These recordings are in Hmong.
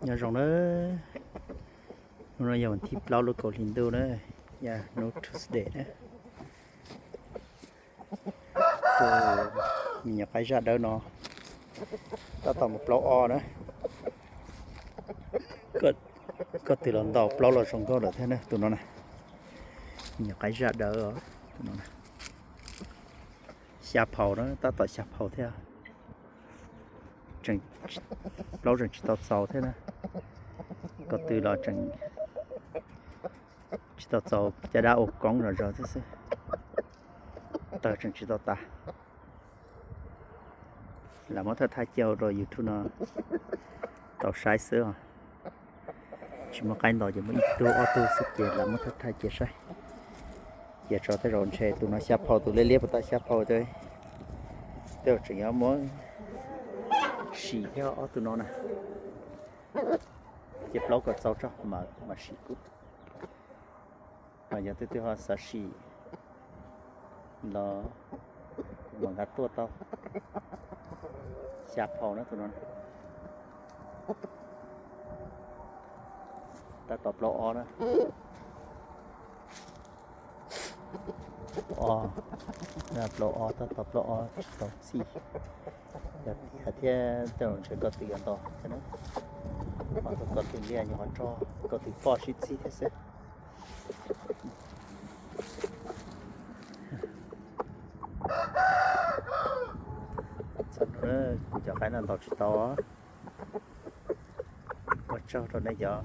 Nyob zoo na, hnub no yog vas thib plaub lub kaum hli ntuj na, yog hnub Tuesday na. Tus me nyuam qaib zaj dawb no tab tom mus plaub ob na. Koj twg los ntaus plaub los zoo nkauj lawm thiab na tus no na. Me nyuam qaib zaj dawb tus no na. Xya phau na, tab tom xya phau thiab. Plaub tseem tsis tau txaus thiab na. Koj twg los tseem tsis tau txaus, caj dab ua koob zom zaws thiab xwb. Tawg tseem tsis tau tas. Lam muab thaj thaj cia rau YouTube no tau saib xwb os. Tsis muaj qaib ntaus ces muaj ib tug ob tug xwb ces lam muab thaj thaj cia saib. Cia tso tej zaum ntshe tus no xya phau, tus liab liab puas tau xya phau, tej zaum tseem yuav muab sim thiab ob tug no na. Ces plaub kom txaus tso mam sim kub. Ho yog twg twg ho xav sim los kuv mam nqa tuaj tau. Xya phau na tus no. Tab tom plaub ob na. Ob, plaub ob, tab tom plaub ob tsis tau txij. Yog tiag thiab tej zaum ntshe koj twg yuav ntaus thiab na. Ho tus koj twg liaj nyuam qhuav tso, koj twg poj sib txig thiab xwb. Txog hnub kuv cov qaib no ntaus tsis tau. Ua tsaug rau nej cov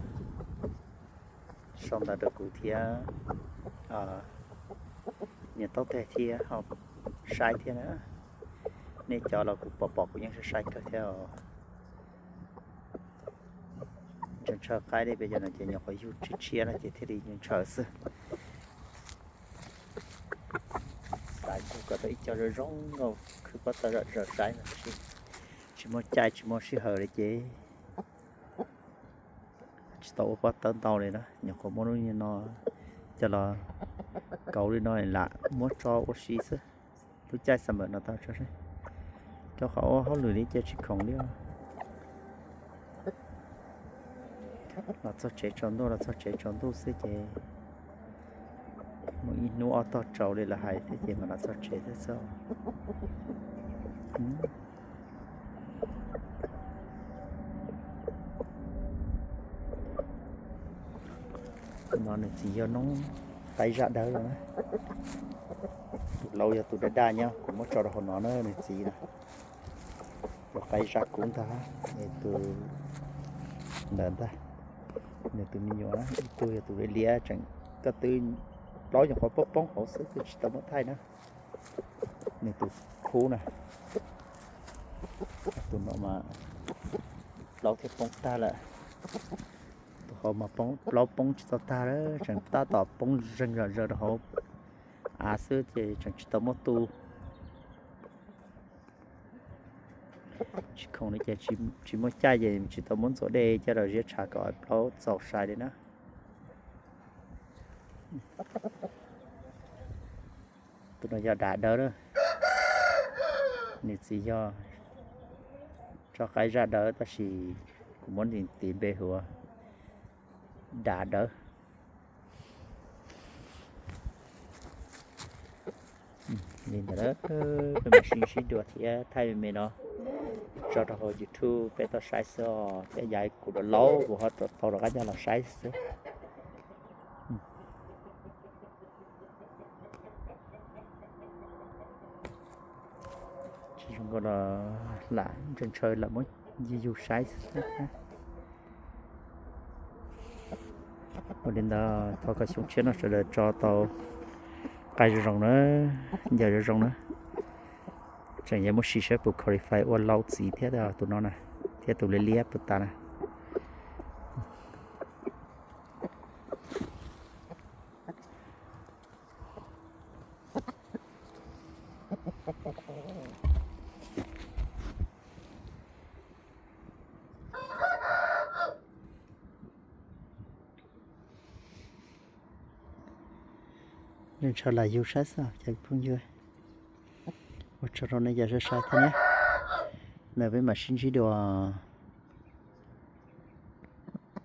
sau ntawv rau kuv thiab niam taub teg thiab ho saib thiab na. Nej cov los kuv pom pom kuv yeej saib saib kawg thiab os. Ntshaw ntshaw qaib li peb cov no ces nyuam qhuav yug tshiab tshiab no ces thiaj li ntshaw xwb. Xav yug kom tau ib co zoo zoo nkauj khwv pob tawb zom zaws saib no tab sis tsis muaj caij tsis muaj sij hawm li ces tsis tau ua pob tawb ntau li na. Nyuam qhuav muab lub no coj los kauv li no lam muab tso ua si xwb. Lub caij summer no tau tso seb, rau qhov ua hauj lwm li ces tsis khoom li. Los txog tsev tsaus ntuj los txog tsev tsaus ntuj xwb ces mus ib hnub ob tog tsaus li lawv hais thiab ces mam los txog tsev thiab xwb. Tus no nws txiv yog noob qaib zaj dawb los na. Tus laus yog tus daj daj nyob kuv muab tso rau hauv no na, nws txiv na. Tus qaib zaj kub ntag, tus ntawd ntag. Nws tus me nyuam na, ib tug yog tus liab liab tseem koj twb plaub nyuam qhuav poob poob hauv xwb twb tsis tau muab thaij na. Nws tus khub na, tus no mas plaub thiaj poob tag lawm. Tus hauv mas plaub poob tsis tau tag lawm, tseem tab tom poob zeeg zom zaws rau hauv av xwb ces tseem tsis tau muab tu. Tsis khoom li ces tsis muaj caij ces tsis tau muab ntxuav dej coj los ziab tshav kom plaub txaus sai li na. Tus no yog dav dawb na, nws txiv yog tso qaib zaj dawb tab sis kuv muab nws tis npe hu ua dav dawb. Li ntawd, peb mam sib ntsib dua thiab thaij me me no tso rau hauv YouTube peb tau saib xwb os. Thiab yav kuv laus laus kuv ho rov tau rov qab coj los saib xwb. Tsis zoo nkauj los lam ntshaw ntshaw lam muab yug yug saib xwb thiab. Ua li ntawd thov kom xyoo tshiab no sawv daws tso tau qaib zoo zoo na, ncaws zoo zoo na. Tseem yuav muab sim saib puas qualify ua lau txiv thiab tus no na, thiab tus liab liab puas tas na. Ntshaw lam yug saib xwb cov phooj ywg. Ua tsaug rau nej cov saib saib thiab na. Ntawd peb mam sib ntsib dua.